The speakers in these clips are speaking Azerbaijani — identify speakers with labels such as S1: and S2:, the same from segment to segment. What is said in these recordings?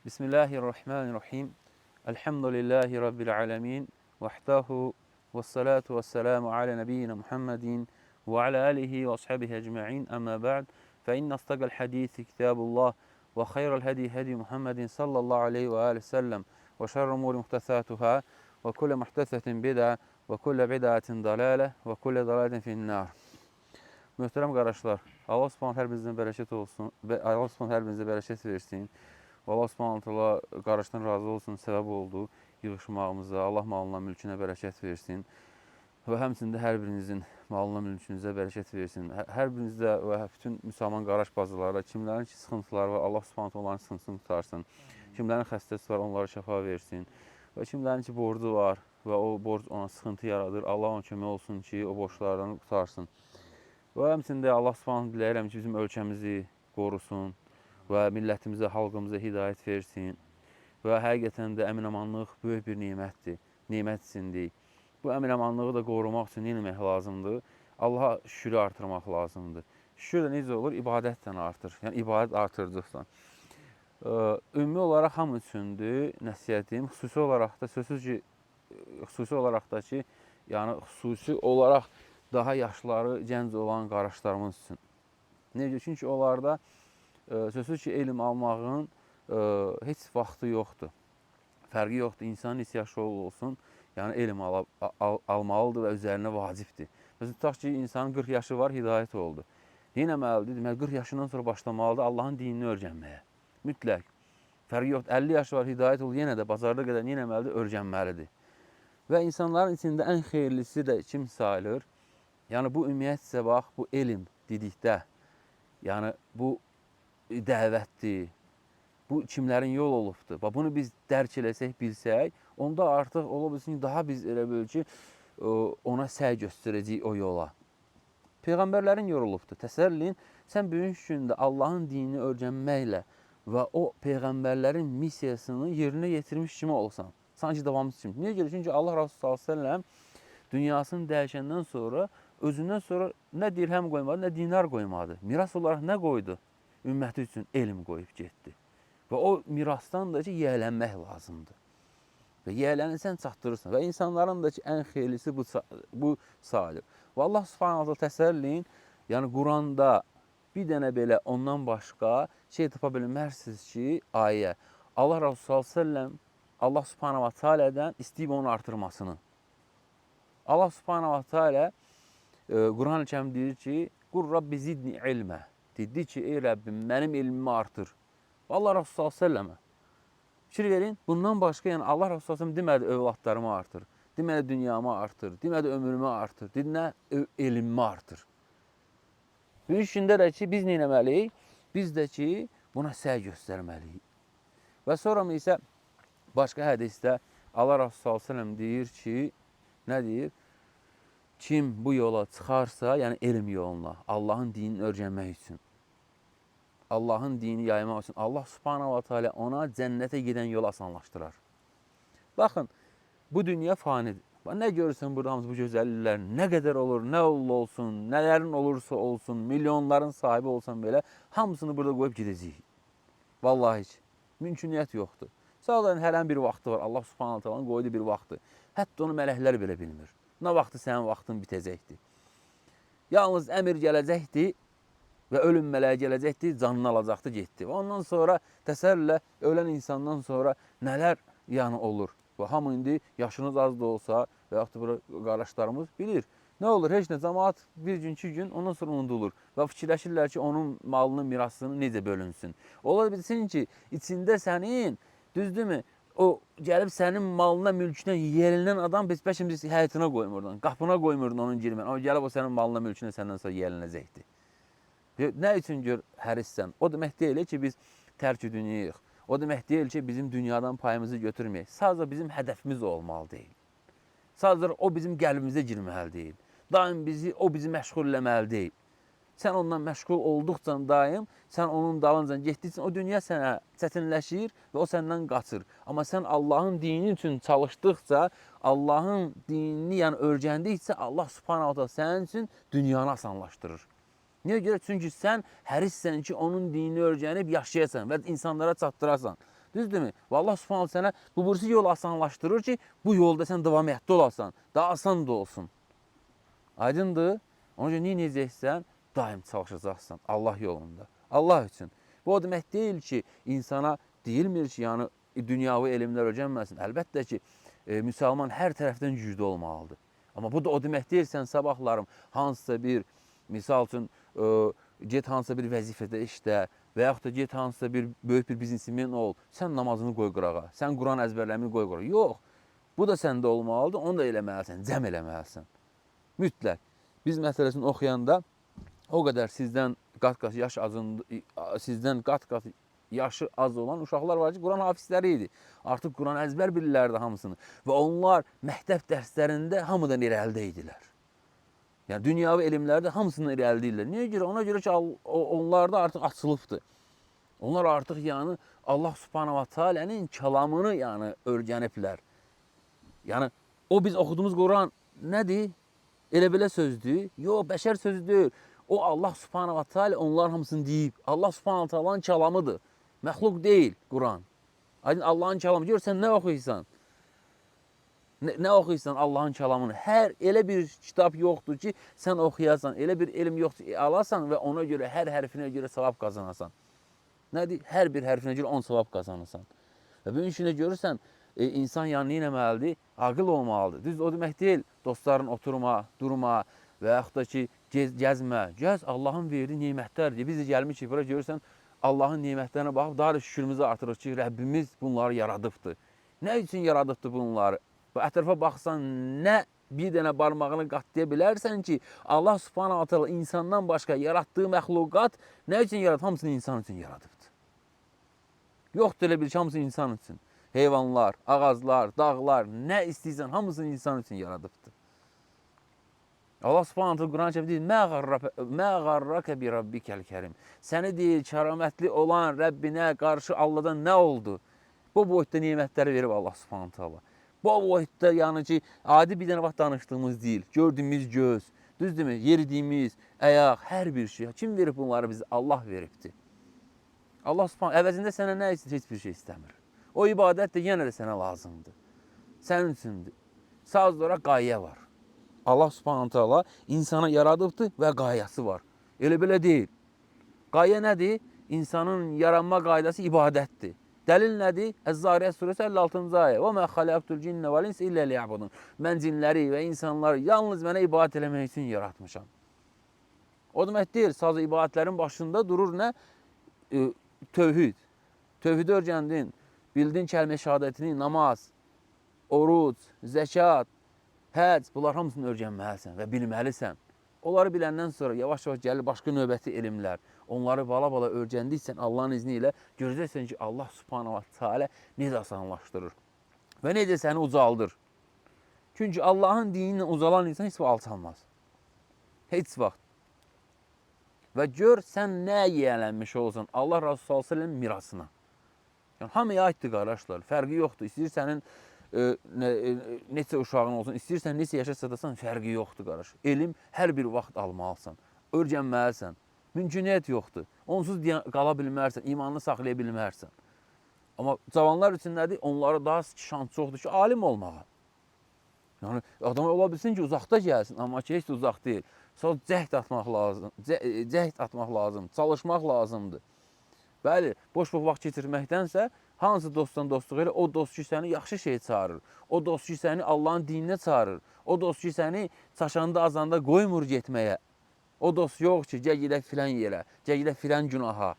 S1: Bismillahirrahmanirrahim. Elhamdülillahi Rabbil alemin. Vahdahu ve salatu ve selamu ala nebiyyina Muhammedin ve ala alihi ve ashabihi ecma'in. Amma ba'd. Fe inne astakal hadisi kitabullah ve hayral hedi hedi Muhammedin sallallahu aleyhi ve aleyhi ve sellem ve şerrul umuri muhtesatuhâ ve kulle muhtesetin bid'a ve kulle bid'atin dalale ve kulle dalaletin finnâr. Möhtərəm qardaşlar, Allah Subhanahu hər birinizə bərəkət olsun. Allah Subhanahu hər birinizə bərəkət versin. Və Allah Subhanahu taala qardaşdan razı olsun, səbəb oldu yığışmağımıza. Allah malına, mülkünə bərəkət versin. Və həmçinin də hər birinizin malına, mülkünüzə bərəkət versin. Hər birinizdə və bütün müsəlman qardaş bacılara, kimlərin ki sıxıntıları var, Allah Subhanahu taala onların sıxıntısını qurtarsın. Kimlərin xəstəsi var, onlara şəfa versin. Və kimlərin ki borcu var və o borc ona sıxıntı yaradır, Allah ona kömək olsun ki, o borclardan qurtarsın. Və həmçinin də Allah Subhanahu diləyirəm ki, bizim ölkəmizi qorusun və millətimizə, xalqımıza hidayət versin. Və həqiqətən də əmin-amanlıq böyük bir nemətdir, nemət içindir. Bu əmin-amanlığı da qorumaq üçün nə etmək lazımdır? Allaha şükrü artırmaq lazımdır. Şükür də necə olur? İbadətlə artır. Yəni ibadət artırdıqca. Ümumi olaraq hamı üçündür nəsihətim. Xüsusi olaraq da sözsüz ki, xüsusi olaraq da ki, yəni xüsusi olaraq daha yaşları gənc olan qardaşlarımız üçün. Necə? Çünki onlarda sözsüz ki, elm almağın heç vaxtı yoxdur. Fərqi yoxdur. İnsanın neçə yaşı olsun, yəni elm almalıdır və üzərinə vacibdir. Məsələn, tutaq ki, insanın 40 yaşı var, hidayət oldu. Nə etməlidir? Deməli, 40 yaşından sonra başlamalıdır Allahın dinini öyrənməyə. Mütləq. Fərqi yoxdur. 50 yaşı var, hidayət oldu, yenə də bacardığı qədər nə etməlidir? Öyrənməlidir. Və insanların içində ən xeyirlisi də kim sayılır? Yəni bu ümumiyyətcə bax, bu elm dedikdə, yəni bu dəvətdir, bu kimlərin yol olubdur. Bax, bunu biz dərk eləsək, bilsək, onda artıq ola bilsin ki, daha biz elə bil ki, ona səy göstərəcəyik o yola. Peyğəmbərlərin yolu olubdur. Təsəvvür eləyin, sən bugünkü gündə Allahın dinini öyrənməklə və o peyğəmbərlərin missiyasını yerinə yetirmiş kimi olsan, sanki davamçı kimi. Niyə görə? Çünki Allah Resulü sallallahu əleyhi və səlləm dünyasını dəyişəndən sonra özündən sonra nə dirhəm qoymadı, nə dinar qoymadı. Miras olaraq nə qoydu? Ümməti üçün elm qoyub getdi. Və o mirasdan da ki, yiyələnmək lazımdır. Və yiyələnirsən, çatdırırsan. Və insanların da ki, ən xeyirlisi bu sayılır. Və Allah Subhanahu taala təsəvvür eləyin, yəni Quranda bir dənə belə ondan başqa şey tapa bilməzsiniz ki, ayə. Allah Resulü sallallahu əleyhi və səlləm Allah Subhanahu taala'dan istəyib onun artırmasını. Allah Subhanahu taala Quran-ı Kərim deyir ki, Qur Rabbi zidni ilmə. Dedi ki, ey Rəbbim, mənim elmimi artır. Allah Resulü sallallahu əleyhi və səlləmə. Fikir verin, bundan başqa, yəni Allah Resulü sallallahu əleyhi və səlləm demədi övladlarımı artır, demədi dünyamı artır, demədi ömrümü artır, dedi nə? Elmimi artır. Bugünkü gündə də ki, biz nə etməliyik? Biz də ki, buna səy göstərməliyik. Və sonra isə başqa hədisdə Allah Resulü sallallahu əleyhi və səlləm deyir ki, nə deyir? Kim bu yola çıxarsa, yəni elm yoluna, Allahın dinini öyrənmək üçün, Allahın dinini yaymaq üçün, Allah Subhanahu va Teala ona cənnətə gedən yolu asanlaşdırar. Baxın, bu dünya fanidir. Bax, nə görürsən burada hamısı bu gözəlliklər, nə qədər olur, nə olsun, nələrin olursa olsun, milyonların sahibi olsan belə, hamısını burada qoyub gedəcəyik. Vallahi heç, mümküniyyət yoxdur. Sadəcə hərən bir vaxtı var, Allah Subhanahu Taala'nın qoyduğu bir vaxtı. Hətta onu mələklər belə bilmir. Nə vaxtı sənin vaxtın bitəcəkdir. Yalnız əmir gələcəkdi və ölüm mələyi gələcəkdi, canını alacaqdı, getdi. Və ondan sonra təsəvvürlə ölən insandan sonra nələr yəni olur. Və hamı indi yaşınız az da olsa və yaxud da bura qardaşlarımız bilir. Nə olur? Heç nə, cəmaat bir gün, iki gün ondan sonra unudulur. Və fikirləşirlər ki, onun malının, mirasını necə bölünsün. Ola bilsin ki, içində sənin, düzdürmü? O gəlib sənin malına, mülkünə yiyələnən adam biz bəlkə biz həyətinə qoymurdun, qapına qoymurdun onun girməni. Amma gəlib o sənin malına, mülkünə səndən sonra yiyələnəcəkdi. Nə üçün gör hərissən? O demək deyil ki, biz tərk-ü dünyayıq. O demək deyil ki, bizim dünyadan payımızı götürməyək. Sadəcə bizim hədəfimiz o olmalı deyil. Sadəcə o bizim qəlbimizə girməli deyil. Daim o bizi məşğul eləməli deyil. Sən ondan məşğul olduqca daim, sən onun dalınca getdikcə o dünya sənə çətinləşir və o səndən qaçır. Amma sən Allahın dini üçün çalışdıqca, Allahın dinini yəni öyrəndikcə Allah Subhanahu taala sənin üçün dünyanı asanlaşdırır. Niyə görə? Çünki sən hərissən ki, onun dinini öyrənib yaşayasan və insanlara çatdırasan. Düzdürmü? Və Allah Subhanahu sənə bu birisi yolu asanlaşdırır ki, bu yolda sən davamiyyətli olasan, daha asan da olsun. Aydındır? Ona görə nə edəcəksən? Daim çalışacaqsan Allah yolunda. Allah üçün. Bu o demək deyil ki, insana deyilmir ki, yəni dünyavi elmlər öyrənməsin. Əlbəttə ki, müsəlman hər tərəfdən güclü olmalıdır. Amma bu da o demək deyil, sən sabahlarım hansısa bir, misal üçün, get hansısa bir vəzifədə işlə və yaxud da get hansısa bir böyük bir biznesmen ol, sən namazını qoy qırağa, sən Quran əzbərləmini qoy qırağa. Yox, bu da səndə olmalıdır, onu da eləməlisən, cəm eləməlisən. Mütləq. Biz məsələsini oxuyanda o qədər sizdən qat-qat yaş azın, sizdən qat-qat yaşı az olan uşaqlar var ki, Quran hafizləri idi. Artıq Quran əzbər bilirlərdi hamısını. Və onlar məktəb dərslərində hamıdan irəlidə idilər. Yəni dünyavi elmlərdə hamısından irəlidə idilər. Niyə görə? Ona görə ki, onlarda artıq açılıbdır. Onlar artıq yəni Allah Subhanahu va Taala'nın kəlamını yəni öyrəniblər. Yəni o biz oxuduğumuz Quran nədir? Elə belə sözdür? Yox, bəşər sözü deyil. O Allah Subhanahu va Taala onların hamısını deyib. Allah Subhanahu Taala'nın kəlamıdır. Məxluq deyil Quran. Aydın Allahın kəlamı. Gör sən nə oxuyursan? Nə oxuyursan Allahın kəlamını? Hər elə bir kitab yoxdur ki, sən oxuyasan, elə bir elm yoxdur ki, alasan və ona görə hər hərfinə görə savab qazanasan. Nədir? Hər bir hərfinə görə 10 savab qazanasan. Və bunun üçün də görürsən, insan yəni nə etməlidir? Ağıl olmalıdır. Düz o demək deyil, dostların oturma, durma və yaxud da ki, gəzmə. Gəz Allahın verdiyi nemətlərdir. Biz də gəlmişik bura görürsən, Allahın nemətlərinə baxıb daha da şükrümüzü artırırıq ki, Rəbbimiz bunları yaradıbdır. Nə üçün yaradıbdır bunları? Və ətrafa baxsan, nə bir dənə barmağını qatlaya bilərsən ki, Allah Subhanahu wa Taala insandan başqa yaratdığı məxluqat nə üçün yaradıb? Hamısını insan üçün yaradıbdır. Yoxdur elə bir şey, hamısını insan üçün. Heyvanlar, ağaclar, dağlar, nə istəyirsən, hamısını insan üçün yaradıbdır. Allah Subhanahu taala Quran-ı Kərimdə deyir: "Mə qarraka bi rabbikəl kərim." Səni deyir, kəramətli olan Rəbbinə qarşı Allahdan nə oldu? Bu boyutda nemətləri verib Allah Subhanahu taala. Bu boyutda yəni ki, adi bir dənə vaxt danışdığımız deyil, gördüyümüz göz, düzdürmü? Yeridiyimiz ayaq, hər bir şey. Kim verib bunları bizə? Allah veribdir. Allah Subhanahu əvəzində sənə nə istəyir? Heç bir şey istəmir. O ibadət də yenə də sənə lazımdır. Sənin üçündür. Sadəcə olaraq qayə var. Allah Subhanahu taala insanı yaradıbdır və qayəsi var. Elə belə deyil. Qayə nədir? İnsanın yaranma qaydası ibadətdir. Dəlil nədir? Əz-Zariyat surəsi 56-cı ayə. Və mə xalaqtul cinnə vel insa illə liya'budun. Mən cinləri və insanları yalnız mənə ibadət eləmək üçün yaratmışam. O demək deyil, sadəcə ibadətlərin başında durur nə? Tövhid. Tövhidi öyrəndin, bildin kəlmə şəhadətini, namaz, oruc, zəkat, həc, bunlar hamısını öyrənməlisən və bilməlisən. Onları biləndən sonra yavaş-yavaş gəlir başqa növbəti elmlər. Onları bala-bala öyrəndiksən Allahın izni ilə görəcəksən ki, Allah Subhanahu va Taala necə asanlaşdırır və necə səni ucaldır. Çünki Allahın dini ilə ucalan insan heç vaxt alçalmaz. Heç vaxt. Və gör sən nə yiyələnmiş olsan Allah Resulü sallallahu əleyhi və səlləm mirasına. Yəni hamıya aiddir qardaşlar, fərqi yoxdur. İstəyir sənin neçə uşağın olsun, istəyirsən neçə yaşa çatasan, fərqi yoxdur qardaş. Elm hər bir vaxt almalısan, öyrənməlisən. Mümküniyyət yoxdur. Onsuz qala bilmərsən, imanını saxlaya bilmərsən. Amma cavanlar üçün nədir? Onlara daha şans çoxdur ki, alim olmağa. Yəni adam ola bilsin ki, uzaqda gəlsin, amma ki, heç də uzaq deyil. Sadəcə cəhd atmaq lazım, cəhd atmaq lazım, çalışmaq lazımdır. Bəli, boş-boş vaxt keçirməkdənsə, hansı dostdan dostluq elə, o dost ki, səni yaxşı şeyə çağırır. O dost ki, səni Allahın dininə çağırır. O dost ki, səni çaşanda, azanda qoymur getməyə. O dost yox ki, gəl gedək filan yerə, gəl gedək filan günaha.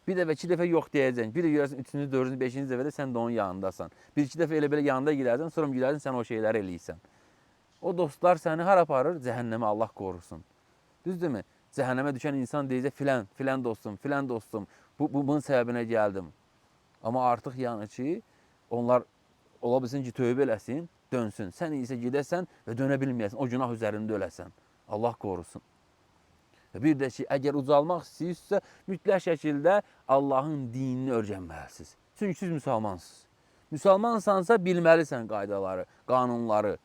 S1: Bir dəfə, iki dəfə yox deyəcəksən. Bir də görərsən, üçüncü, dördüncü, beşinci dəfədə sən də onun yanındasan. Bir iki dəfə elə belə yanında girərsən, sonra girərsən, sən o şeyləri eləyirsən. O dostlar səni hara aparır? Cəhənnəmə, Allah qorusun. Düzdürmü? Cəhənnəmə düşən insan deyəcək, filan, filan dostum, filan dostum, bunun səbəbinə gəldim. Amma artıq yəni ki, onlar ola bilsin ki, tövbə eləsin, dönsün. Sən isə gedəsən və dönə bilməyəsən, o günah üzərində öləsən. Allah qorusun. Və bir də ki, əgər ucalmaq istəyirsinizsə, mütləq şəkildə Allahın dinini öyrənməlisiniz. Çünki siz müsəlmansınız. Müsəlmansansa bilməlisən qaydaları, qanunları.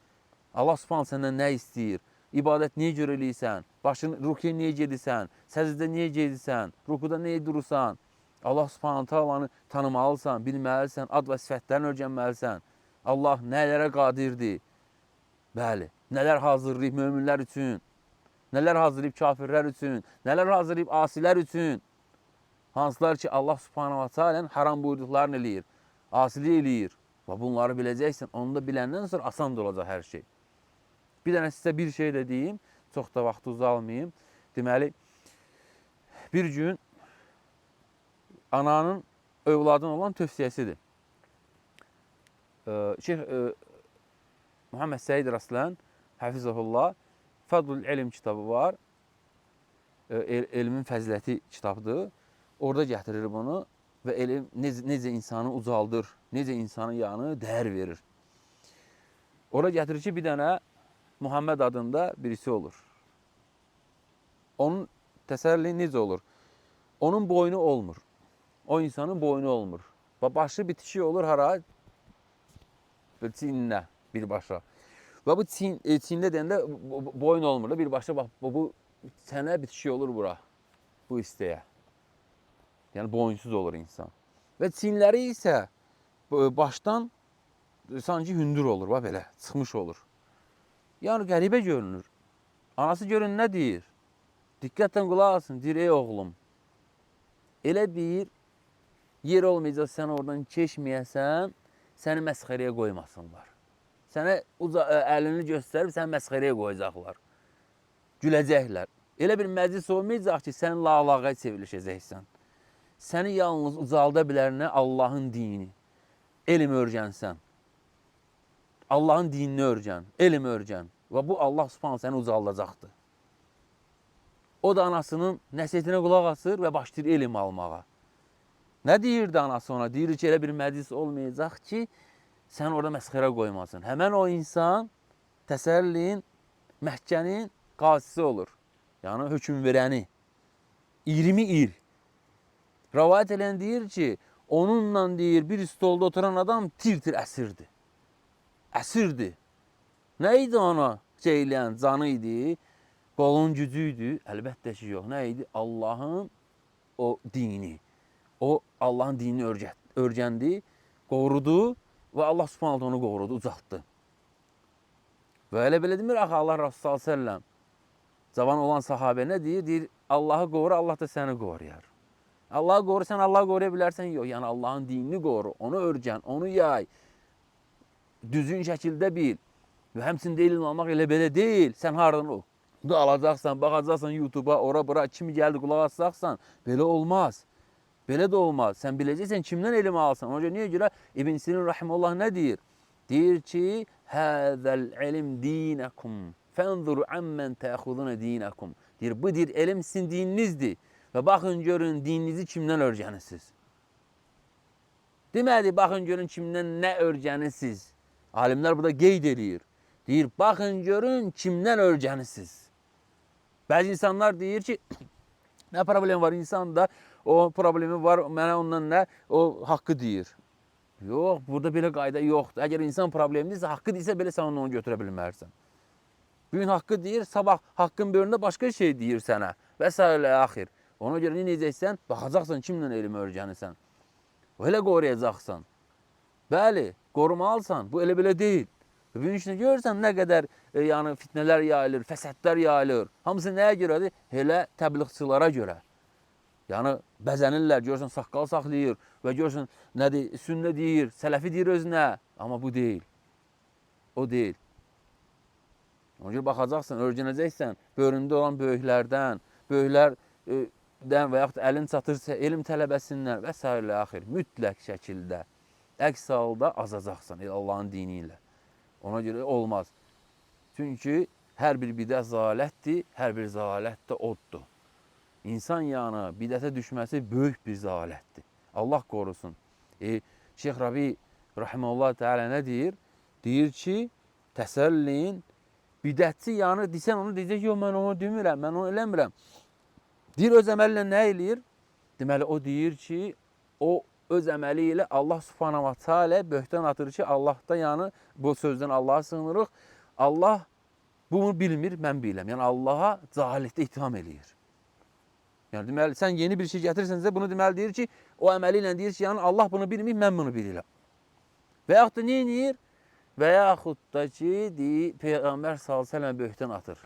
S1: Allah Subhanahu səndən nə istəyir? İbadət niyə görə eləyirsən? Başın rukuya niyə gedirsən? Səcdə niyə gedirsən? Rukuda niyə durursan? Allah Subhanahu Taalanı tanımalısan, bilməlisən, ad və sifətlərini öyrənməlisən. Allah nələrə qadirdir? Bəli, nələr hazırlayıb möminlər üçün, nələr hazırlayıb kafirlər üçün, nələr hazırlayıb asilər üçün. Hansılar ki, Allah Subhanahu Taalanın haram buyurduqlarını eləyir, asilik eləyir. Və bunları biləcəksən, onu da biləndən sonra asan da olacaq hər şey. Bir dənə sizə bir şey də deyim, çox da vaxtı uzalmayım. Deməli, bir gün ananın övladına olan tövsiyəsidir. Şeyx Muhammed Səid Raslan, Həfizəhullah, Fədlül Elm kitabı var. Elmin fəziləti kitabdır. Orada gətirir bunu və elm necə insanı ucaldır, necə insanın yanı dəyər verir. Orada gətirir ki, bir dənə Muhammed adında birisi olur. Onun təsəlli necə olur? Onun boynu olmur. O insanın boynu olmur. Və başı bitişik olur hara? Çiyninə, birbaşa. Və bu çiyində deyəndə boyun olmur da, birbaşa bax, bu sənə bitişik olur bura, bu hissəyə. Yəni boyunsuz olur insan. Və çiyinləri isə başdan sanki hündür olur, bax belə, çıxmış olur. Yəni qəribə görünür. Anası görün nə deyir? Diqqətlə qulaq asın, deyir, ey oğlum, elə bir yer olmayacaq, sən oradan keçməyəsən, səni məsxərəyə qoymasınlar. Sənə əlini göstərib səni məsxərəyə qoyacaqlar. Güləcəklər. Elə bir məclis olmayacaq ki, sən lağlağa çevrilişəcəksən. Səni yalnız ucalda bilər nə? Allahın dini. Elm öyrənsən. Allahın dinini öyrən, elm öyrən. Və bu Allah Subhanahu səni ucaldacaqdır. O da anasının nəsihətinə qulaq asır və başlayır elm almağa. Nə deyirdi anası ona? Deyir ki, elə bir məclis olmayacaq ki, sən orada məsxərə qoymasın. Həmən o insan təsəlliyin, Məkkənin qazisi olur. Yəni, hökm verəni. 20 il. Rəvayət eləyən deyir ki, onunla deyir, bir stolda oturan adam tir-tir əsirdi. Əsirdi. Nə idi ona şey eləyən? Canı idi, qolun gücü idi? Əlbəttə ki, yox. Nə idi? Allahın o dini. O, Allahın dinini öyrəndi, qorudu və Allah Subhanahu onu qorudu, ucaltdı. Və elə belə demir axı Allah Rasulü sallallahu əleyhi və səlləm. Cavan olan sahabə nə deyir? Deyir, Allahı qoru, Allah da səni qoruyar. Allahı qoru, sən Allahı qoruya bilərsən? Yox, yəni Allahın dinini qoru, onu öyrən, onu yay. Düzgün şəkildə bil. Və həmçinin də elm almaq elə belə deyil. Sən hardan o? Alacaqsan, baxacaqsan YouTube-a, ora bura, kimi gəldi qulaq asacaqsan. Belə olmaz. Belə də olmaz. Sən biləcəksən kimdən elm alsan. Ona görə niyə görə İbn Sirin rahimehullah nə deyir? Deyir ki, "Həzəl elm dinakum. Fənzuru ammen təxuzuna dinakum." Deyir, bu deyir elm sizin dininizdir. Və baxın görün dininizi kimdən öyrənirsiniz. Deməli, baxın görün kimdən nə öyrənirsiniz. Alimlər burada qeyd eləyir. Deyir, baxın görün kimdən öyrənirsiniz. Bəzi insanlar deyir ki, nə problem var insanda, o problemi var, mənə ondan nə, o haqqı deyir. Yox, burada belə qayda yoxdur. Əgər insan problemlidirsə, haqqı deyirsə, belə sən onu götürə bilmərsən. Bugün haqqı deyir, sabah haqqın bölündə başqa şey deyir sənə və s. axir. Ona görə nə edəcəksən? Baxacaqsan kimlə elm öyrənirsən. Elə qoruyacaqsan. Bəli, qorumalısan. Bu elə belə deyil. Bugün içində görürsən nə qədər yəni fitnələr yayılır, fəsadlar yayılır. Hamısı nəyə görədir? Elə təbliğçilara görə. Yəni bəzənirlər, görürsən saqqal saxlayır və görürsən nədir, sünnə deyir, sələfi deyir özünə. Amma bu deyil. O deyil. Ona görə baxacaqsan, öyrənəcəksən böyründə olan böyüklərdən, böyüklərdən və yaxud əlin çatırsa elm tələbəsindən və s. axir. Mütləq şəkildə. Əks halda azacaqsan Allahın dini ilə. Ona görə olmaz. Çünki hər bir bidət zəlalətdir, hər bir zəlalət də oddur. İnsan yəni bidətə düşməsi böyük bir zəlalətdir. Allah qorusun. Şeyx Rabi rahimehullah Teala nə deyir? Deyir ki, təsəlliyin bidətçi yəni desən onu deyəcək, yox mən onu demirəm, mən onu eləmirəm. Deyir öz əməli ilə nə eləyir? Deməli o deyir ki, o öz əməli ilə Allah Subhanahu va Taala böhtan atır ki, Allah da yəni bu sözdən Allaha sığınırıq. Allah bunu bilmir, mən bilirəm. Yəni Allaha cahillikdə ittiham eləyir. Yəni deməli sən yeni bir şey gətirsənsə bunu deməli deyir ki, o əməli ilə deyir ki, yəni Allah bunu bilmir, mən bunu bilirəm. Və yaxud da nə edir? Və yaxud da ki, deyir, Peyğəmbər sallallahu əleyhi və səlləm böhtan atır.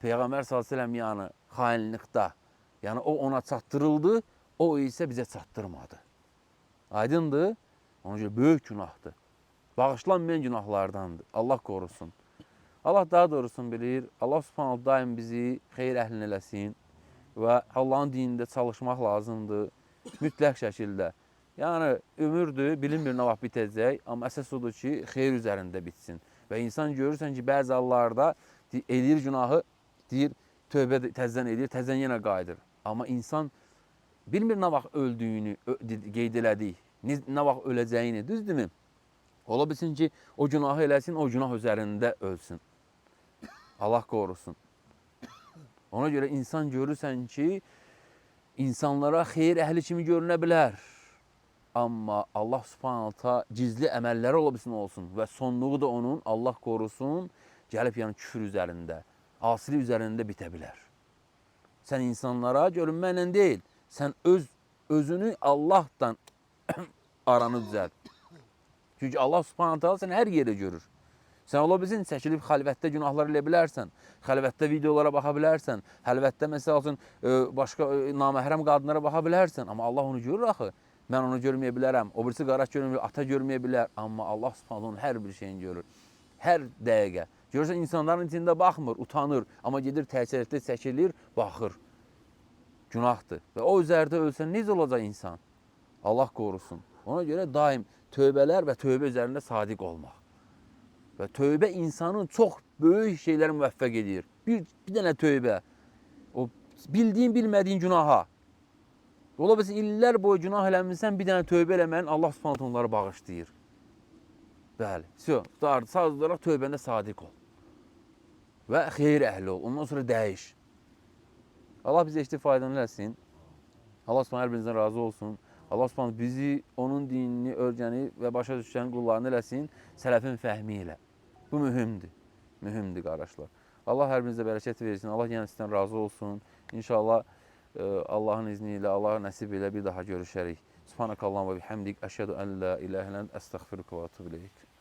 S1: Peyğəmbər sallallahu əleyhi və səlləm yəni xainlikdə, yəni o ona çatdırıldı, o isə bizə çatdırmadı. Aydındır? Ona görə böyük günahdır. Bağışlanmayan günahlardandır. Allah qorusun. Allah daha doğrusunu bilir. Allah Subhanahu daim bizi xeyir əhlin eləsin və Allahın dinində çalışmaq lazımdır mütləq şəkildə. Yəni ömürdür, bilinmir nə vaxt bitəcək, amma əsas odur ki, xeyir üzərində bitsin. Və insan görürsən ki, bəzi hallarda eləyir günahı, deyir tövbə təzədən eləyir, təzədən yenə qayıdır. Amma insan bilmir nə vaxt öldüyünü qeyd elədik, nə vaxt öləcəyini, düzdürmü? Ola bilsin ki, o günahı eləsin, o günah üzərində ölsün. Allah qorusun. Ona görə insan görürsən ki, insanlara xeyir əhli kimi görünə bilər. Amma Allah Subhanahu taala gizli əməlləri ola bilsin olsun və sonluğu da onun Allah qorusun, gəlib yəni küfür üzərində, asilik üzərində bitə bilər. Sən insanlara görünməklə deyil, sən özünü Allahdan aranı düzəlt. Çünki Allah Subhanahu taala səni hər yerdə görür. Sən ola bilsin çəkilib xəlvətdə günahlar eləyə bilərsən, xəlvətdə videolara baxa bilərsən, xəlvətdə məsəl üçün başqa naməhrəm qadınlara baxa bilərsən, amma Allah onu görür axı. Mən onu görməyə bilərəm, o birisi qardaş görməyə bilər, ata görməyə bilər, amma Allah Subhanahu onun hər bir şeyini görür. Hər dəqiqə. Görürsən insanların içində baxmır, utanır, amma gedir təkcə çəkilir, baxır. Günahdır. Və o üzərdə ölsən necə olacaq insan? Allah qorusun. Ona görə daim tövbələr və tövbə üzərində sadiq olmaq. Və tövbə insanın çox böyük şeylərə müvəffəq edir. Bir dənə tövbə. O bildiyin, bilmədiyin günaha. Ola bilsin illər boyu günah eləmisən, bir dənə tövbə eləməyin Allah Subhanahu onları bağışlayır. Bəli. Sadəcə olaraq tövbəndə sadiq ol. Və xeyir əhli ol. Ondan sonra dəyiş. Allah bizə eşitib faydalı eləsin. Allah Subhanahu hər birinizdən razı olsun. Allah Subhanahu bizi onun dinini öyrənib və başa düşən qullarını eləsin sələfin fəhmi ilə. Bu mühümdür. Mühümdür qardaşlar. Allah hər birinizə bərəkət versin. Allah yenə sizdən razı olsun. İnşallah Allahın izni ilə, Allah nəsib ilə bir daha görüşərik. Subhanakallahumma və bihamdik. Əşhədu ən la ilahə illə ente, əstəğfiruke və etûbü ileyk.